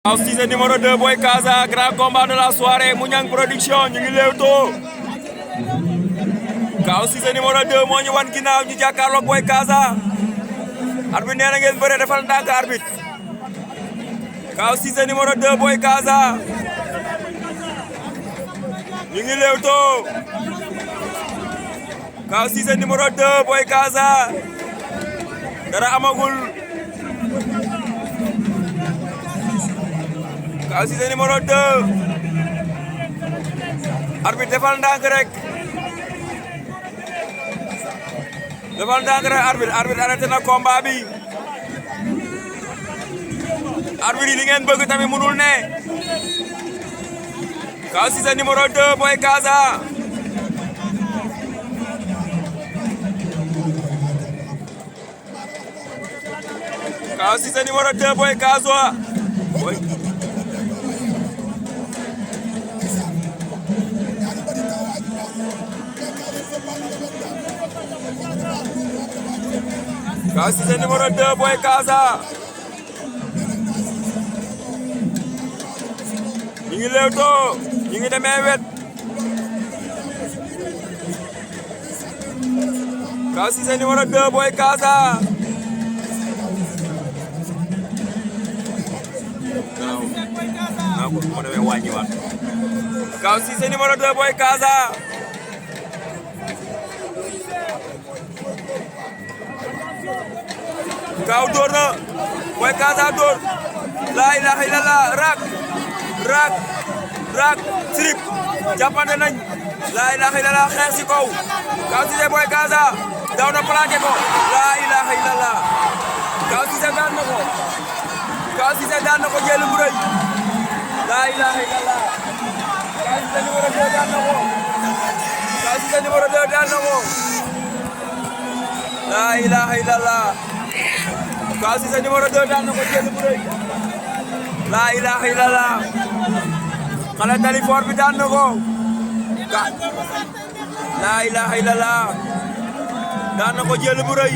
Kaaw Cissé numéro 2 Boy Casa grand combat de la soirée Mouniang production ñu ngi Leewtoo Kaaw Cissé numéro 2 moo ñu wan ginnaaw ñu jàkkaarloog Boy Casa arbitre nee na ngeen bëre defal ndànk arbitre Kaaw Cissé numéro 2 Boy Casa ñu ngi Leewtoo Kaaw Cissé numéro 2 Boy Casa dara amagul Kaaw Cissé numéro 2 arbitre defal ndànk rek arbitre arrêté na combat bi arbitre yi li ngeen bëgg tamit mënul ne Kaaw Cissé numéro 2 Boy Casa Kaaw Cissé numéro 2 Boy Casa Kaaw Cissé numéro 2 Boy Casa ñu ngi Leewtoo ñu ngi demee wet Kaaw Cissé numéro 2 Boy Casa naa ko mo demee wàññiwaat Kaaw Cissé numéro 2 Boy Casa Kaaw door na Boy Casa door laa ilaaha illallah rak sirip jàppante nañ laa ilaaha illallah xeex si kaw Kaaw Cissé Boy Casa daw na plaqué ko laa ilaaha illallah Kaaw Cissé daan na ko Kaaw Cissé daan na ko jël bu rëy laa ilaaha illallah Kaaw Cissé numéro 2 daan na ko Kaaw Cissé numéro 2 daan na ko laa ilaaha illallah Kaaw Cissé numéro 2 daan na ko jël bu rëy laa ilaaha illallah xale tali fort bi daan na ko laa ilaaha illallah daan na ko jël bu rëy